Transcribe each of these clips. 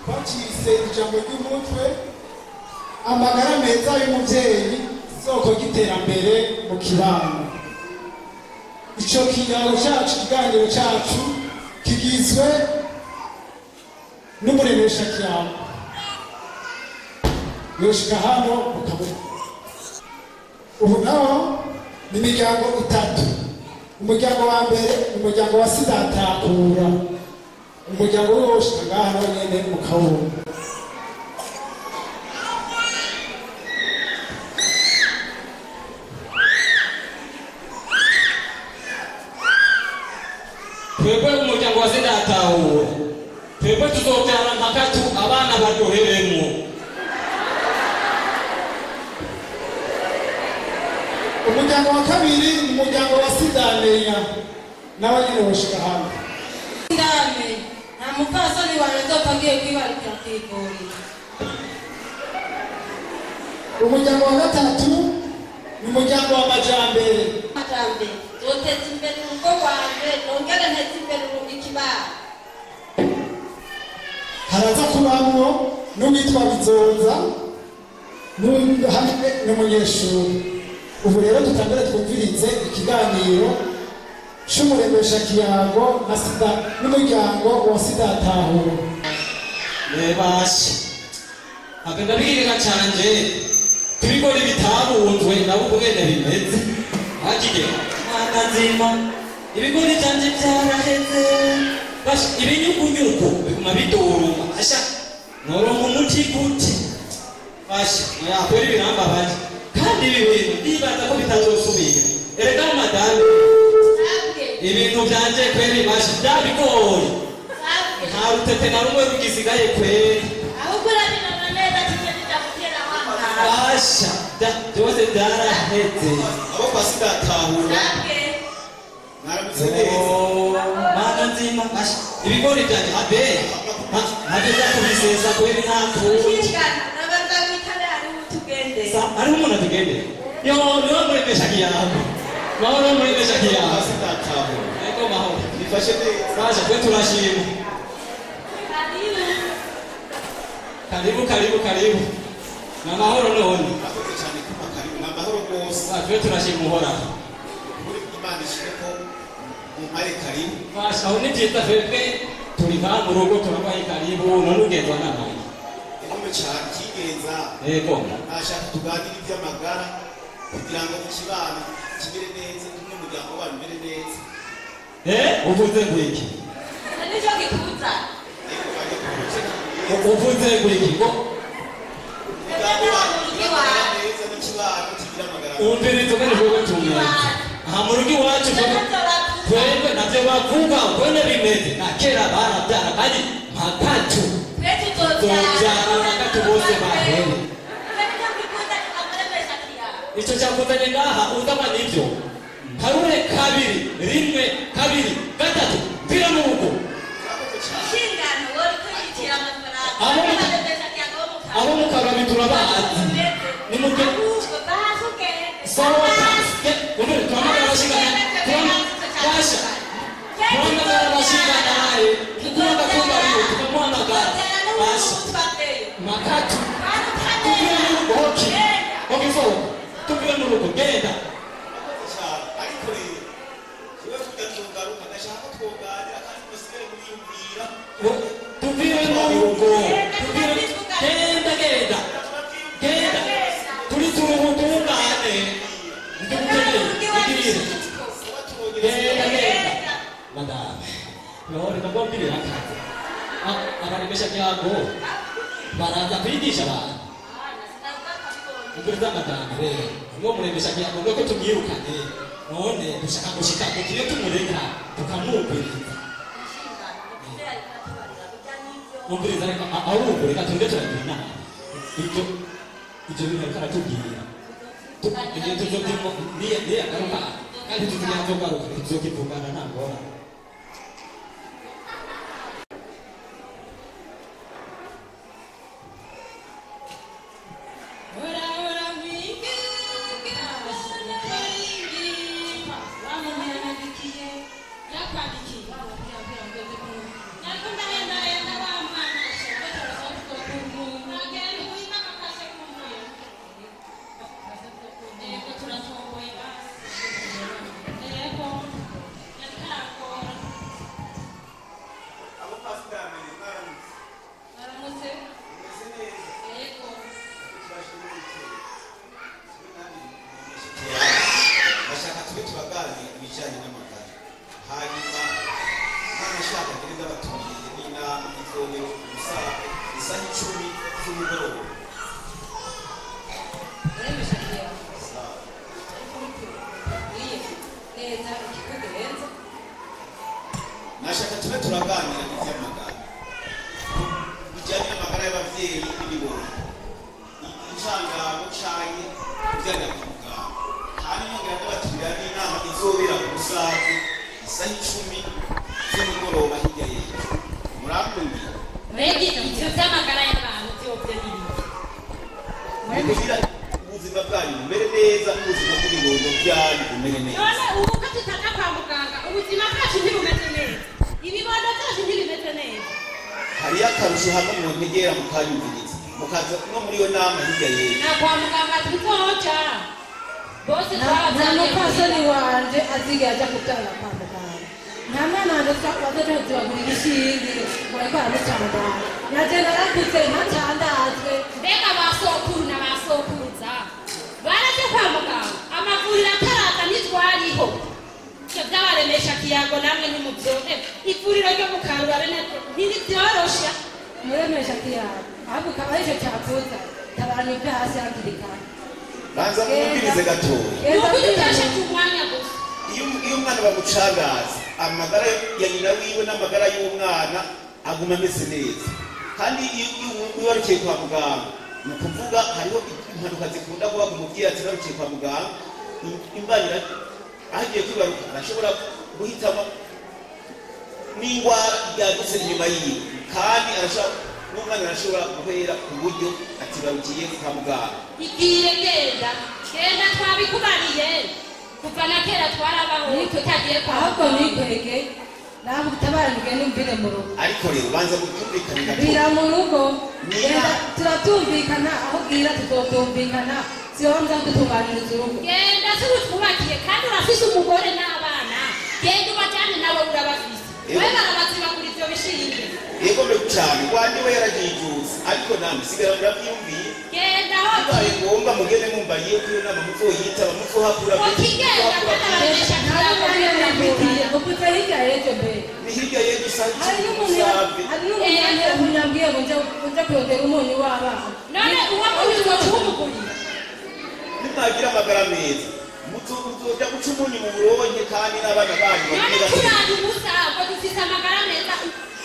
Twacise ijambo ry'umutwe amagara meza y'umuvyeyi isoko ry'iterambere mu kibano. Ico kiganiro cacu, ikiganiro cacu kigizwe n'umuremesha kiyago. Yoshika hano mukabona. Ubu naho ni imiryango itatu. Umuryango wa mbere ni umuryango wa Sidatakura. Umuryango woshika ngaha nawo nyene mukawubona. Twebwe umuryango wa Sidatahura, twebwe tuzovyara mpaka tu abana baryoheremwo. Umuryango wa kabiri ni umuryango wa Sidamenya, nawe nyene woshika hano. Ndame, nta mupfasoni wawe nzopfa ngiye kwibarukira kw'ivuriro. Umuryango wa gatatu ni umuryango wa Majambere. Majambere, nzoteza imbere urugo rwanje, nongere nteze imbere ikibano. Haraza kubamwo n'uwitwa Bizoza hamwe n'umunyeshuri. Ubu rero dutangure twumvirize ikiganiro c'umuremesha kiyago na sida n'umuryango wa Sidatahura. Nebashe agenda bigirira canje ibigori bitabunzwe nabo ukugenda bimeze hakige mwana nzima ibigori vyanje vyaraheze. Basha ibinyukunyuku biguma biduruma. Asha noronka umuti gute? Basha yakwera ibirambabaje kandi ibi bintu ndibaza ko bitazosubira. Erega madame, ibintu vyanje kweri basha byabigori, nta rutete na rumwe rugisigaye kweri. Ahubwo urabinona neza tujye tuja gutera wa Basha byose byaraheze. Abo kwa Sidatahura mwaramutse neza. Mana nzima, basha ibigori vyanje habe habe kubisesa kweri nta kundi. Nabanza witare hariho utugendera. Hariho umuntu atugendera. Yo niwe muremesha kiyago. Mahoro muremesha kiyago. Sidatahura. Ego mahoro. Bifashe neza. Basha twe turashima. Karibu karibu karibu. Na mahoro none. Murakoze cyane kuma karibu. Na mahoro rwose. Twe turashima Uhoraho. Muri Imana ishime ko mumpaye karibu. Basha aho ni byiza twebwe turi ngaha mu rugo turabaye karibu none ugenzwa n'amani. Inkumi cyane kigenza. Yego. Nashaka tuganire iby'amagara kugira ngo ikibano kimere neza n'umuryango wanyu umere neza. Uvuze ngwiki? Nicyo gikuza. Uvuze ngwiki? Ngo umviriza kandi twebwe tumeze. Aha mu rugo iwacu twebwe navyo bavuga ukwene bimeze na kera baravyara kandi mpakatu tuzovyara mpakatu bose bahere. Ico cakuzanye ngaha uzama nivyo harure kabiri rimwe kabiri gatatu mvira mu rugo. Abo mukababi turabazi nimuke sohoka. Umvire tuhamagara abashingana basha tuhamagara abashingana naye tukunda kumva biwe tukamuhamagara basha makatu tuvire mu rugo hoki hoki sohoka tuvire mu rugo genda. Ariko rero jewe tugaruka ndashaka ko twoganira kandi musigare muriyumvira. Tuvire mu rugo tuvire genda genda genda turi turuhutungane genda genda madame none ndagwambirira akazi abaremesha kiyago baraza kwigisha abantu. Umviriza madame rero uwo muremesha kiyago nuko tumwirukane none dushaka gushika kukiyo tumureka tukamwumviriza. Umviriza reka ahubwo reka turinde turagira inama. Ibyo bintu ariko aratubwira igihe tuzobyimo niyagaruka kandi tuzigira azogaruka tuzokivugana nta ngorane. Yakwandikiye. Nariko ndahenda wa mwana. Isaha 10 z'umugoroba. Nashaka tube turaganira ivy'amagara bijyanye n'amagara y'abavyeyi n'ibibondo, incangano canke kuvyarira kwa muganga. Kandi nongera ndabatumira n'inama izobera ku Musave isaha 10 z'umugoroba hirya y'ejo. Murankundiye? Mbega ivyo vy'amagara y'abantu vyovyo ni biki? Kugira ubuzima bwanyu bumere neza n'ubuzima bw'ibibondo byanyu bumere neza. None ubu ko tutaja kwa muganga ubuzima bwacu ntibumeze neza, ibibondo vyacu ntibimeze neza. Hariyo akarusho hamwe muntegera mukanyumviriza mukaza no muri iyo nama hirya y'ejo. Na kwa muganga tuzoja bose. Nta twabavyaye. mupfasoni wanje azigera aja kubyarira kwa muganga. Nta mwana wanje bazoja kuzibagura ibishinge ngo bariko baramucandara. Naje narakuze ntacandazwe. Mbega ba sokuru na ba sokuruza baraje kwa muganga amavuriro ataraza ntitwariho. Ivyo vy'abaremesha kiyago namwe ntimuvyone. Ivuriro ryo mu Karurabe naryo ntirivyorosha. Muremesha kiyago ahubwo ukaba aricyo cyakuza tabarana ibyo hasi hakiri kare. Banza mwumvirize gatoya. Ni ukudutesha umwanya gusa. Iyo umwana bamucangaza, amagara ya nyina wiwe n'amagara y'umwana aguma ameze neza. Kandi iyo wibarukiye kwa muganga, ni ukuvuga hariho impanuka zikunda kuba ku mubyeyi atibarukiye kwa muganga, imbanira agiye kwibaruka arashobora guhitamo n'ingwara yadutse inyuma yiwe, kandi arashobora n'umwana arashobora guhera ku buryo atibarukiye kwa muganga. Igiye genda genda, twabikubariye kuva na kera twarabaho tutagiye kwa Ahubwo muganga. nikwege nawe utabarana ugende umvire mu rugo. Ariko rero banza mubyumvikane Bira gatoya. mu rugo. Nina. Genda turatumvikana, aho ubwira tuzotumvikana, siho nza kudutunganiriza urugo. Genda sibutwubakiye kandi urafise umugore n'abana, genda ubajyane nawe urabafise. Yego. We barabazibagura ivyo bishinge. Yego mbe cyane wandi we yaragijutse, ariko namwe sigara murabyiyumviye. Genda aho Bibaye ngombwa mugende mumbariye ko iyo nama muzoyitaba muzohakura. Ukigenda kandi abaremesha Nta kiyago n'umwanya nifitiye uvuze hirya y'ejo mbere. Ni hirya y'ejo isaha Hari 10 n'umuntu Musave. hari n'umuntu yambwiye ngo nje kurondera umunyu w'abana. None uwo munyu uzoca uwumugurira? Nimwagira amagara meza muzoja guca umunyu mu buronke kandi n'abana banyu None bagire bati turaye ubusa ngo dufise amagara meza,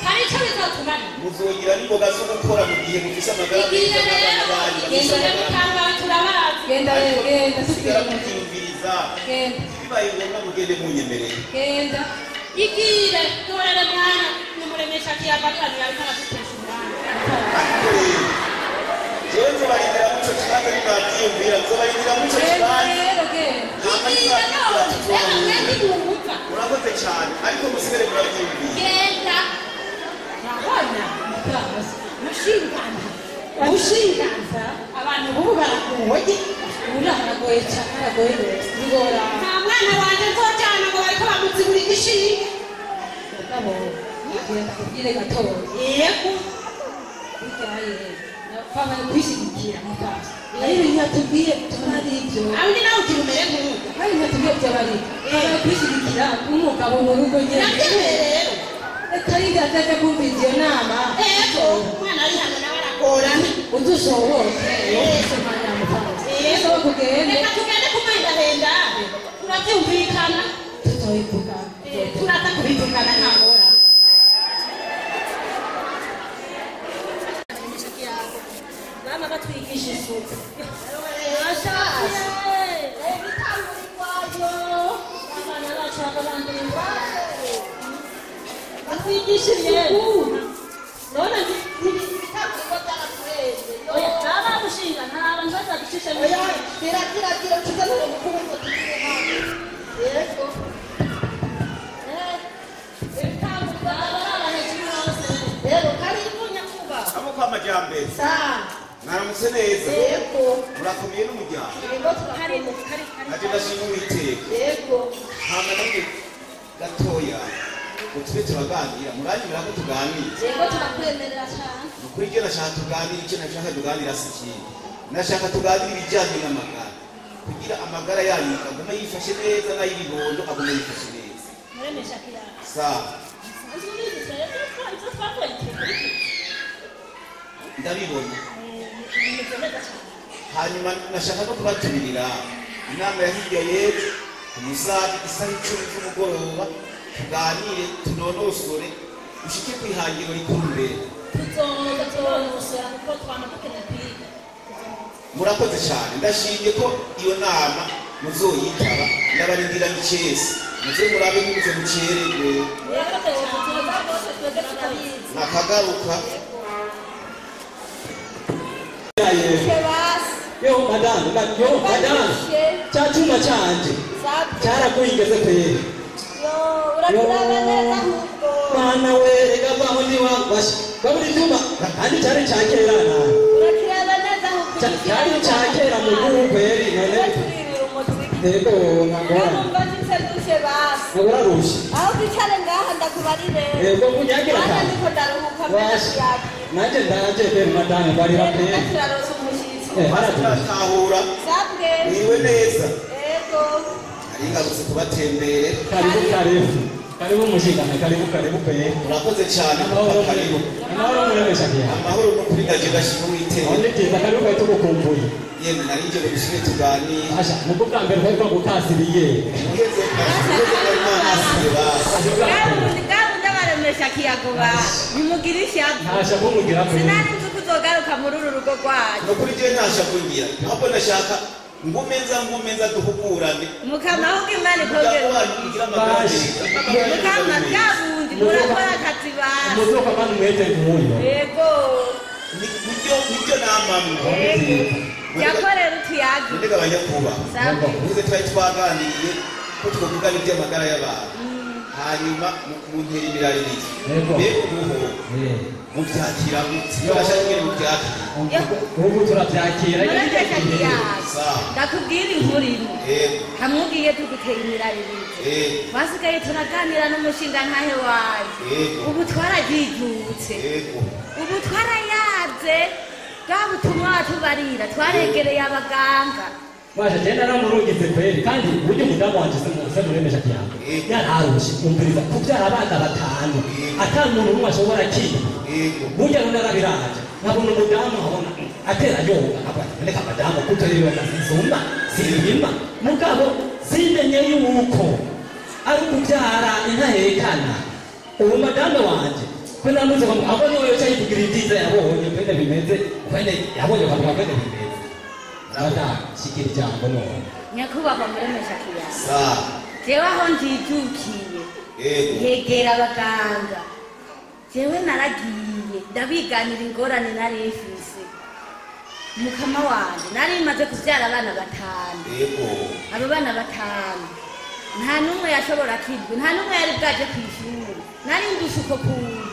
hari ico bizotumarira? Muzogira n'imboga zo gukora mu gihe mufise amagara Igiye meza n'abana rero banyu bafise igire amagara meza. mukanga turabazi. Genda rero, genda Sigara tupfire mu rugo. mubyiyumviriza. Genda. Bibaye ngombwa mugende munyemereye. Genda. Igire torere mwana nimuremesha kiyago abantu yariko aradutesha umwanya. Ariko rero jewe nzobarindira muco kibanza, nimwabyiyumvira nzobarindira muco Genda kibanza. rero, genda. Hama Igire nimwabyiyumvira none reka mwe tuzohura. ntimwumva. Murakoze cyane, ariko musigare murabyiyumvira. Genda. Urabona mutasi. Mushingana mushinganza abantu bubu baragoye. Ubu haragoye cyane, haragoye rwose bigora. Nta mwana wanje nzojana ngo bariko bamuzibura igishinge. Mugabo genda kubwire gatoya. Yego. Burya kwamara kwishyigikira mutasi, hari ibintu yatubwiye tuba ari ibyo. Aho ni nawe ugira umere nk'uyu. Hari ibintu yatubwiye byaba ari ibyo, kwamara kwishyigikira k'umugabo mu rugo nyine. Nabyemeye rero. Reka yiga atajya kumviriza iyo nama. Yego, umwana ari hano nawe aragorana. Udusohoke usomanya mutasi, usohoke ugende. Reka tugende kumahendahenda, turabyumvikana. Tuzobivuga. Turaza kubivugana, nta ngorane. Mama batwigisha isuku. Abana bacu bakabandura indwara. Batwigisha isuku. None oya ntaba gushinga nta bantu bazaducisha mu. Yego. Yego, karibu nyakubahwa. Abo kwa majyambere. Sawa. Mwaramutse neza? Yego. Murakomeye n'umuryango? Yego, turakomeye. Naje ndashima Uwiteka. Yego. Hama nanjye gatoya ngo tube turaganira, muranyemera ko tuganira? Yego, turakwemerera cyane. Ni ukuri ibyo nashaka tuganira, icyo nashaka tuganira si ikindi, nashaka tuganira ibijyanye n'amagara kugira amagara yanyu agume yifashe neza n'ay'ibibondo agume yifashe neza. Muremesha kiyago. Sawa. Usanzwe ubizi twebwe ibyo twakoye tubikurikiza. Ndabibona. Bimeze neza cyane. Hanyuma nashaka no kubatumirira inama ya hirya y'ejo ku musaga isaha 10 z'umugoroba, tuganire tunonosore ushike ku ihangiro rikuru mbere. Tuzoza tunonosora kuko twama dukeneye kwiga. Murakoze cyane, ndashimye ko iyo nama muzoyitaba, ndabarindira icese muze murabe ntimuze mucererwe. Murakoze cyane, tuzoza rwose twebwe turabizi. Nakagaruka. Yo madame, yo madame, cya cyuma cyanjye cyarakuhigeze kweri. Yo urakiraba neza ahubwo. Mwana we reka vaho ntiwabasha babura ibyuma kandi cyari cya kera nawe. Urakiraba neza ahubwo. Cyari cya kera mu gihugu kweri none. Turibira umuziki. Yego nkangora. Numva nshitse ndushe basi. Urarushe. Aho twicare ngaha ndakubarire. Yego kunyagira kandi. Kandi Ndiko ndaruhuka mbere kuyagira. Nanjye ndaje pe madame barira pe. Turaronse umushitsi. Turatahura. Sabwe. Niwe neza. Yego. Aringarutse kubatembere. Karibu karibu. Karibu mushikana, karibu karibu pe. Murakoze cyane. Amahoro karibu. Amahoro muremesha kiya. Amahoro no kuri ndaje ndashima Uwiteka. Ni byiza karibu kari tugukumbuye. Yemwe nari nje ngo dusubire tuganire. Asha nubwo bwa mbere twari twagukasiriye. Muheze mwasiye basi. Gabu ndabaremesha kiyago ba. Nimugira ishavu. Ntasha kumugira pe. Sinari nzi ko uzogaruka muri uru rugo rwacu. No kuri je ntasha kungira. Ahubwo ndashaka ngumenza duhugurane. Mukama ahubwo Imana ikongera. Mukama bwabundi murakora akazi basi. Muzoka kandi mwete nk'uyo. Yego. Nibyo namamwe. Yakorera utuyaga. Ndega abanyakuba. Muze twari twaganiriye ko twovugana iby'amagara y'abantu. Hanyuma muntera imiraririzo. Mbega ubuho mubyakira gute? Murashaka ingene mubyakira? Ubu turabyakira. Ndakubwira inkuru imwe. Hamwe ugiye tugutera imiraririzo. Twasigaye turaganira n'umushinga ntahe waje. Ubu twarajijutse. Ubu twarayaze. Bwa butumwa tubarira twaregereye abaganga. Basha je naramurugize kweri kandi buryo mudamu wanje se muremesha kiyango. Yararushe umviriza kubyara abana batanu ata muntu n'umwe ashobora kiba. Burya none arabiraje nkabona umudamu nkabona atera yoga akavuga reka madamu kutareba sinzumba sinima mugabo simenye yuko ari kubyara intahekana. Ubu madamu wanje kwe namuze ko abo niwe yoca yivugira ibyiza yabonye kwene bimeze kwene yabonye kwa kwene bimeze. Madamu shikira ijambo none. Nyakubahwa muremesha kiyango. Jewe aho njijukiye yegera abaganga. Jewe naragiye ndabiganira ingorane nari mfise. Mukama wanje nari maze kubyara abana batanu. Abo bana batanu nta n'umwe yashobora kwirwa, nta n'umwe yari bwaje ku ishuri. Nari ndushe uko kuntu.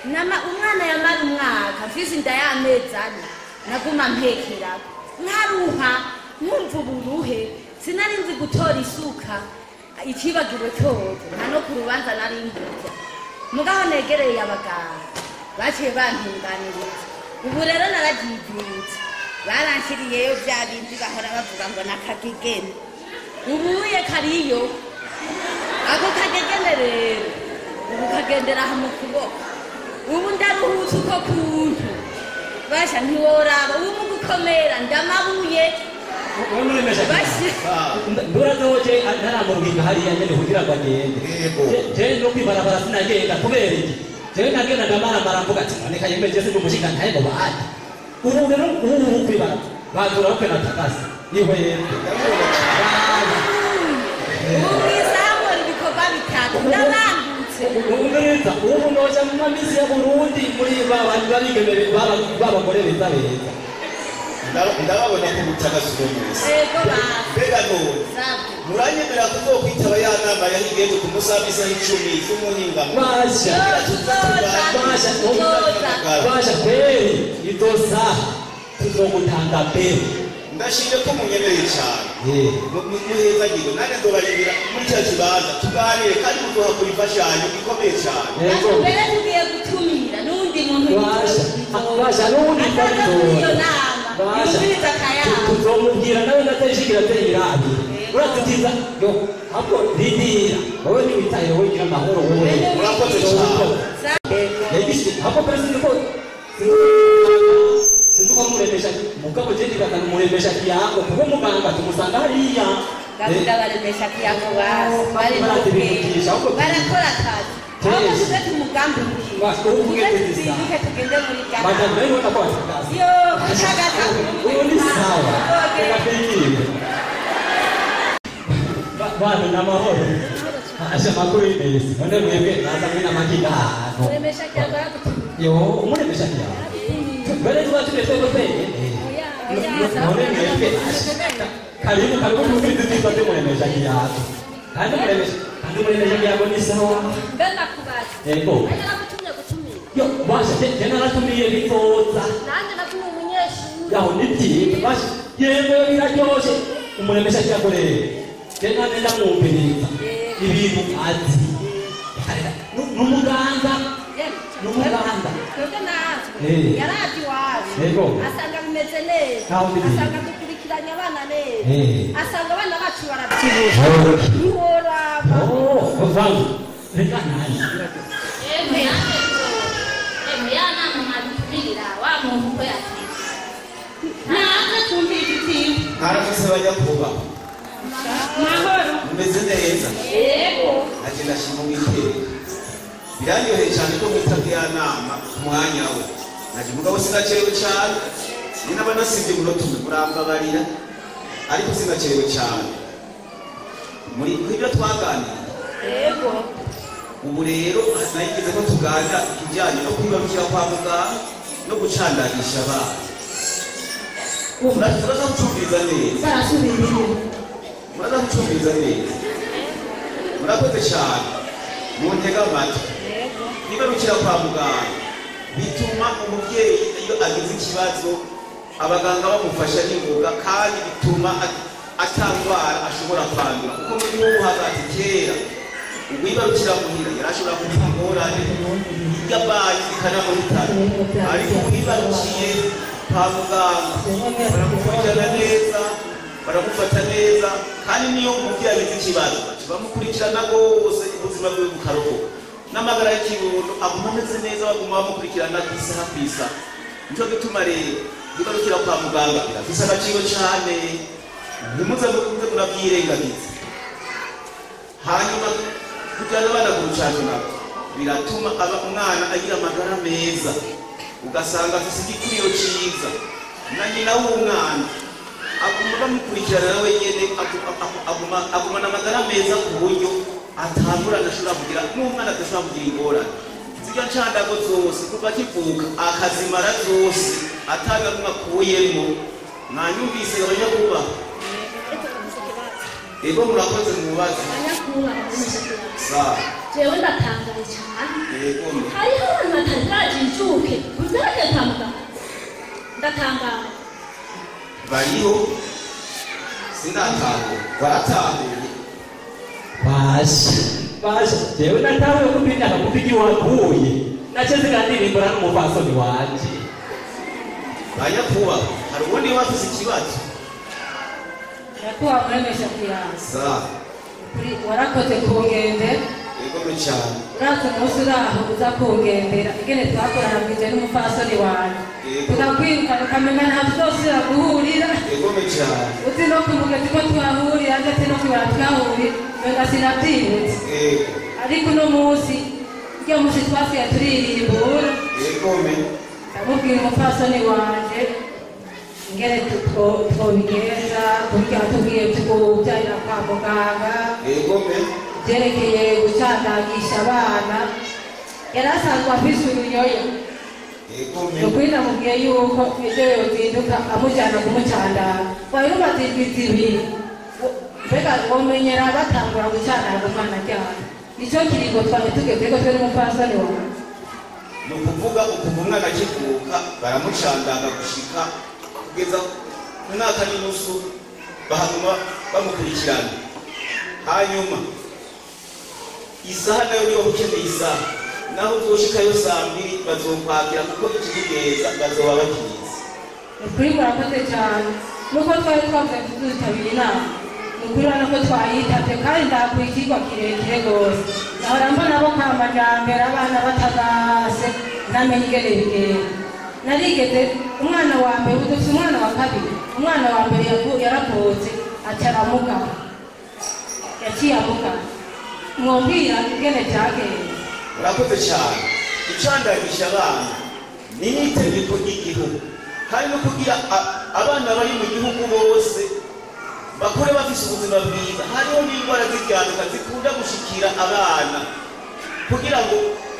Umwana yamara umwaka mfise inda y'amezi ane naguma mpekerako nkaruha nkumva uburuhe. Sinari nzi gutora isuka icibagiro cyozo nta no ku rubanza nari mbuja. Mugaho negereye abaganga baciye bantunganiriza. Ubu rero narajijutse baranshiriyeyo bya bindi bahora bavuga ngo nakagegene. Ubuye kariyo ako kagegene rero ubu kagendera mu kuboko. Ubu ndaruhutse uko kuntu. Basha ntiworaba ubu mu gukomera ndamabuye. Ndurazoje ntaramurugika hariya nyene kugira ngo agende. Je no kwibarabara sinagenda kubera iki? Je nagenda ndamaramara mvuga ati none kayemeje se n'umushinga ntaye ngo bahate. Ubu rero ubu kwibara bazura ko natakase nihwembe. Ubu izamura ibikorwa bitatu ndabangutse. Umviriza ubu noja mu mamisi ya Burundi muri ba bantu babigeme b'abagore beza beza. Ndababona ko mutagasuye neza. Yego basi. Mbega none muranyemera kuzokwitaba ya nama ya hirya ku musaha isaha 10 z'umuhingamo. Basha basha basha kweli idosa tuzogutanga pe. Ndashimye ko munyemereye cyane. Muhezagirwe nanjye nzobaribira muri cya kibanza tuganire kandi muzohakura imfashanyo ikomeye cyane. Yego. Mbere tugiye gutumira n'undi muntu Basha basha n'undi muntu. Tuzomubwira nawe natayishigira ateyirabi. Uratutiza yo ahubwo ridira wowe ntiwitaye wowe ugira amahoro wowe. Murakoze cyane. Ahubwo perezida ko Muremesha kiyago kuko muganga tumusanga hariya. Gahunda baremesha kiyago basi bari barakora akazi. Aho tuze tumugambi ukiye tugende muri Ghana. Yo kuchagata ubu ni sawa. Bana n'amahoro. Asha makuru y'imesi. None mwebwe naza muri namakidano. Muremesha kiyago yaradutumiye. Yo umuremesha kiyago. Mbere tuba tumeze gute? None mwebwe karibu karibu tufite tuza muremesha kiyago. Kandi muremesha kiyago ni sawa. Mbe ndakubaza. Yego. Nanjye nagutumye gutumira. Yo basha je naratumiye bizoza. Nanjye natumiye umunyeshuri. Yaho ni byiza basha yego biraryoshe umuremesha kiyago rero. Tena nenda mwumviriza ibintu azi n'umuganda n'umuganda twebwe natwe yarazi iwacu asanga bimeze neza asanga dukurikiranye abana neza asanga abana bacu barabyibushye ntiworaba reka nanjye emwe ya nama mwadutumirira wa muntu ko yatwize natwe twumvira ibitiwe ntarakose bajya kubaho. Mahoro. Mumeze neza. Yego. Ati ndashima Uwiteka. Biraryoheye cyane ko mwitabye ya nama ku mwanya we. Naje mugabo sinacerewe cyane. Ni naba nasibye umunota umwe murambabarira. Ariko sinacerewe cyane. Muri ibyo twaganiriye. Yego. Ubu rero nayigeze ko tuganira ikijyanye no kwibarukira kwa muganga no gucandagisha abana. Muraza gucumbiza neza. Muraza gucumbiza neza. Murakoze cyane. Muntega amatwi. Nibarukira kwa muganga bituma umubyeyi iyo agize ikibazo abaganga bamufasha n'ingoga kandi bituma atangwara ashobora kwandura kuko muri wowe hagati kera uwibarukira muhira yarashobora kugira ingorane igabaye ikanamuhitana ariko uwibarukiye kwa muganga baramukurikirana neza baramufata neza kandi niyo umubyeyi agize ikibazo bamukurikirana rwose ubuzima bwe bukarokoka n'amagara y'ikibondo aguma ameze neza baguma bamukurikirana ku isaha ku isaha. Nico gituma rero kwibarukira kwa muganga birafise agaciro cyane ntimuze mukunze murabyirengagiza. Hanyuma kujyana abana ku rucanco nabo biratuma umwana agira amagara meza ugasanga afise igikuriro cyiza na nyina w'umwana aguma bamukurikirana nawe nyene agumana amagara meza ku buryo atangurana ashobora kugira n'umwana adashobora kugira ingorane. Zirya ncandago zose kuva akivuka akazimara zose atanga akuyemo mwanyumvise abanyakubaha. Ego murakoze mubaze. Sawa. Jewe ndatangaye cyane. Yego. Hariho abantu batari bwajijuke kuvyerekeye kwa muganga. Ndatangaye. Bariho sinatahuye baratahuye. Basha basha jewe natahuye kubinda kubigi waguye nace zigandirimbura n'umupfasoni wanje. Banyakuba hari ubundi wafise ikibazo. Nyakubahwa muremesha kiyago. Sawa. Warakoze kungendera. Yego cyane. Uratse umunsi uraho uza kungendera ingene twakorana n'umupfasoni wanje. Tukakwirukana ukamenya nta tuzosubira guhurira. Yego cyane. Uzi no ku mugezi ko twahurira ndetse no kwibara twahurira umenga sinabyibutse. Yego. Ariko uno munsi iryo munsi twasigaye turirimbura. Yego. Ndamubwira umupfasoni wanje ingene twobigenza kurya tubwiye tukubyarira kwa muganga. Yego. Byerekeye gucandagisha abana yari asanzwe afise urunyoya. Nukuri namubwiye yuko ejo yozinduka amujyana kumucandaga wari rumaze indwi zibiri mbega womenyera batangura gucandaga umwana ryari nicyo kiringo twari tugezeko twe n'umupfasoni wanjye. Ni ukuvuga ukuntu umwana akivuka baramucandaga gushika kugeza umwaka n'inusu bahaguma bamukurikirana. Hanyuma isaha nayo niyo ukeneye isaha naho uzoshikayo saa mbiri bazokwakira kuko ikikugeza bazoba bakizi. Ukuri murakoze cyane nuko twari twavuze tuzitabira inama ni ukuri urabona ko twayitabye kandi ndakuye ikigwa kirekire rwose nahora mbona bo kwa majambere abana batagase namenye ingene bigenda. Narigeze umwana wa mbere ubu dufise umwana wa kabiri Umwana wa mbere yaravutse aca aramugara, yaciye amugara. Mwongera ingene cyagenze. Urakoze cyane. Icandagisha abana ni n'itegeko ry'igihugu, kandi no kugira abana bari mu gihugu bose bakure bafise ubuzima bwiza. Hariho n'indwara z'ibyaduka zikunda gushikira abana kugira ngo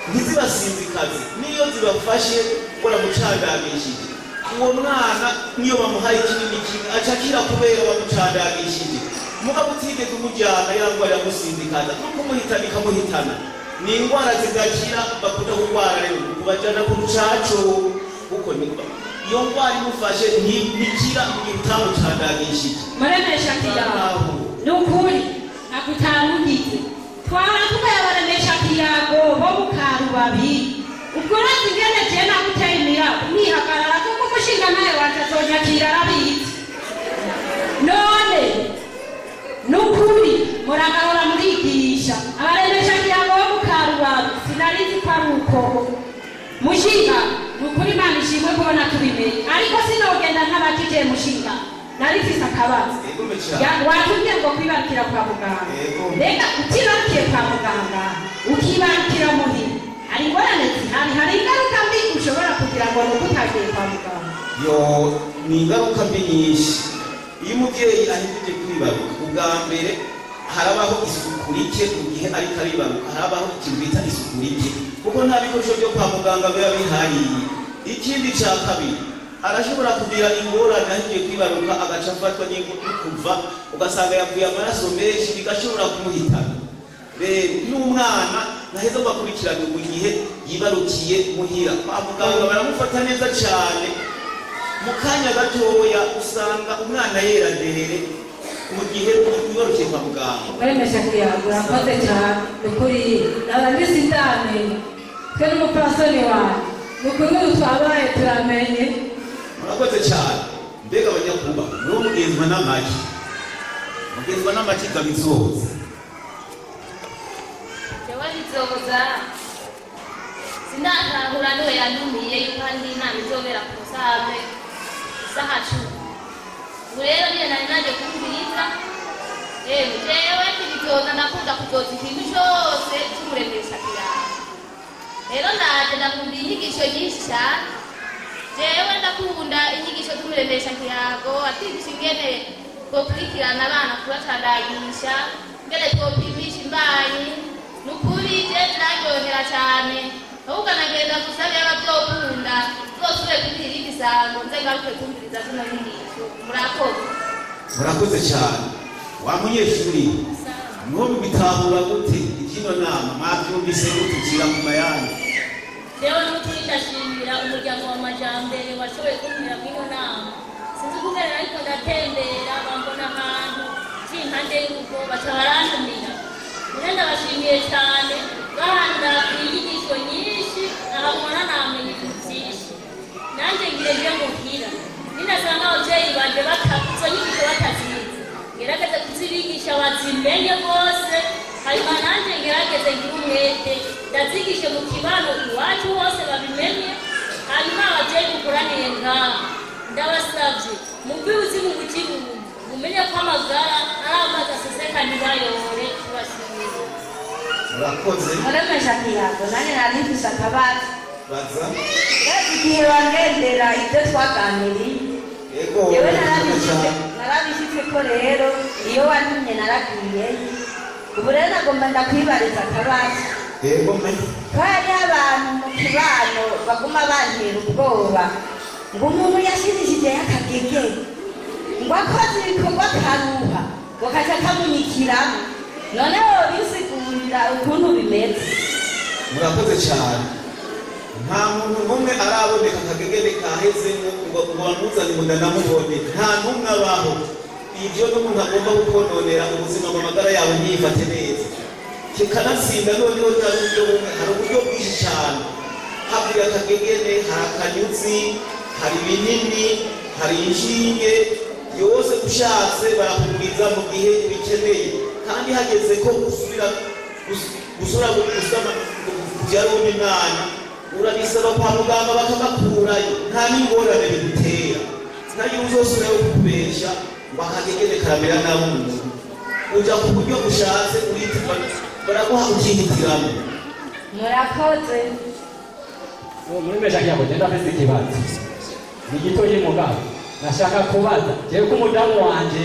ntizibasinzikaze, niyo zibafashe baramucandagishije uwo mwana, niyo bamuhaye ikinini kimwe aca akira kubera bamucandagishije. Mugabo utigeze umujyana, ya ndwara iramusinzikaza no kumuhitana ikamuhitana. Ni indwara zidakira bakunda kurwara, rero kubajyana ku rucaco, kuko iyo ndwara imufashe ntikira mu gihe utamucandagishije. Muremesha kiyago, ni ukuri nagutarugize twara tukayabaremesha kiyago bo mu Karubabi. Ubwo urazi ingene jewe naguteye imirabo nihagarara, kuko umushinga nawe wanje azonyakira arabizi. None ni ukuri muragahora murigisha abaremesha kiyago bo mu Karubabi, sinarizi ko ari uko. Mushinga, ni ukuri Imana ishimwe kubona tubimenye, ariko sinogenda ntabakije. Mushinga, nari mfise akabazo. Yego cyane. Watubwiye ngo kwibarukira kwa muganga, Yego. reka utibarukiye kwa muganga ukibarukira muhira, hari ingorane zihari? Hari ingaruka mbi ushobora kugira ngo ni uko utagiye kwa muganga? Yo, ni ingaruka mbi nyinshi. Iyo umubyeyi ahejeje kwibaruka ubwa mbere, harabaho isuku rike. Mu gihe ariko aribaruka harabaho ikintu bita isuku rike, kuko nta bikoresho byo kwa muganga biba bihari. Ikindi cya kabiri, arashobora kugira ingorane ahejeje kwibaruka, agaca afatwa n'kuva, ugasanga yavuye amaraso menshi, bigashobora kumuhitana. Rero n'umwana ntaheza ngo akurikirane mu gihe yibarukiye muhira. Kwa muganga baramufata neza cyane, mu kanya gatoya usanga umwana yera derere mu gihe wibarukiye kwa muganga. Muremesha kiyago, urakoze cyane. Ni ukuri naba ndisindamenye, twe n'umupfasoni wawe, ni ukuri ubu twabaye turamenye. Murakoze cyane. Mbega abanyakuba, niwo mugenzwa n'amagi, mugenzwa n'amagi kabizoza? Jewe bizoza sindatahura, niwe yantumiye yuko hari inama izobera ku Musave isaha 10. Ubu rero niyo nari naje kumviriza. Ewe, jewe ntibizoza, ndakunda kuzoza ikintu cose c'umuremesha kiyago. Rero ndaje ndakunda inyigisho nyinshi cyane. Jewe ndakunda inyigisho z'umuremesha kiyago, atwigisha ingene twokurikirana abana, kubacandagisha, ingene twopimisha imbanyi. Ni ukuri je ziraryohera cyane. Ahubwo nagenda gusa byaba byokunda tuzosubire kugira irindi sango, nze ngaruke kumviriza zino nyigisho. Murakoze. Murakoze cyane. Wa munyeshuri, niwo mubitahura gute iby'ino nama? Mwabyumvise gute? Cira ku mayange. Rero n'ukuri ndashimira umuryango wa Majambere washoboye kumpera mw'ino nama. Sinzi ukungene ariko ndatembera, bambona ahantu c'impande y'urugo, baca barantumira. Rero ndabashimiye cyane, bahanda inyigisho nyinshi, aha mubona namenye ibintu byinshi. Nanjye ngire nje muhira ninasanga abavyeyi banje izo nyigisho batazizi, ngerageze kuzibigisha bazimenye bose. Hanyuma nanjye ngerageze ngire umwete ndazigishe mu kibano iwacu hose babimenye. Hanyuma abavyeyi mukoraniye ngaha, ndabasavye mugwi uzimu bukibungu, mumenye ko amagara ari amazi aseseka, ntibayore. Tubashimiye. Murakoze. Muremesha kiyago, nanjye nari mfise akabazo. Baza. Urazi igihe wangendera ibyo twaganiriye, Yego. yewe Murakoze cyane. Narabishitse ko rero iyo wantumye naragiye. Ubu rero nagomba ndakwibariza akabazo. Yego me. Ko hariho abantu mu kibano baguma bantera ubwoba ngo umuntu yashirishije akagege, ngo akoze ibikorwa akaruha, ngo kaca kamunyikiramo. Noneho bisigurira ukuntu bimeze. Murakoze cyane. Nta muntu n'umwe araboneka akagegene kahezemo ngo bamuzane ngo ndanamubone. Nta n'umwe abaho. Ibyo n'umuntu agomba kukononera ubuzima mu magara yawe ntiyifate neza, kikanatsinda. Noneho nta n'uburyo bumwe, hari uburyo bwinshi cyane. Havuye akagegene, hari akanyuzi, hari ibinini, hari inshinge, yose ushatse barakugwiza mu gihe ubikeneye. Kandi hageze ko usubira gusura gusama kubyara uwundi mwana, urabisaba kwa muganga bakabakurayo, nta n'ingorane bigutera. Ntagira uzosubirayo kukubesha ngo akagegene karamera nabi umuntu. Uja ku buryo ushatse uritima, baraguha ukihitiramo. Murakoze. Muri mesha kiyago genda afise ikibazo ni gitoyi, mugabo nashaka kubaza jewe ko umudamu wanje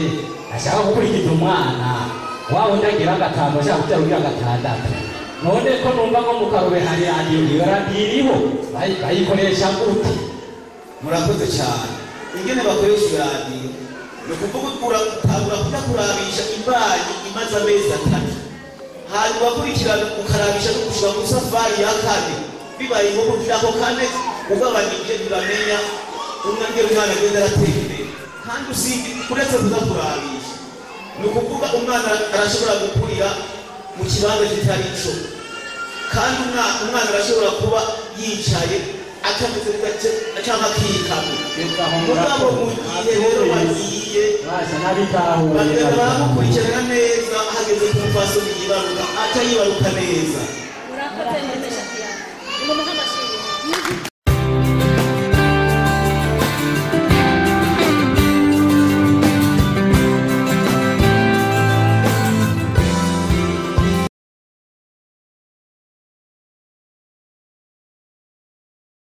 ashaka gukurikiza umwana wa wundi agira 5, ashaka kubyara ugira 6. None ko numva ngo mu Karobe hari radiyo, iyo radiyo iriho bayikoresha gute? Murakoze cyane. Ingene bakoresha iradiyo ni ukuvuga utangura kuja kurabisha imbanyi imaze amezi 3, hanyuma ugakurikirana ukarabisha no gushika mu safari ya kane. Bibaye ngombwa kugira kane ugabanije, ntibamenya umwangere umwana agenda aratera imbere. Kandi usibye uretse kuza kurabisha, ni ukuvuga umwana arashobora gukurira mu kibanza kitari ico, kandi umwana arashobora kuba yicaye atameze neza cyangwa akikamye. Mugabo mu gihe rero bagiye Basha, nabitahuye. bagenda baramukurikirana neza, hageze ku mupfasoni yibaruka aca yibaruka neza. Murakoze, muremesha kiyago, nimumuhe amashimwe.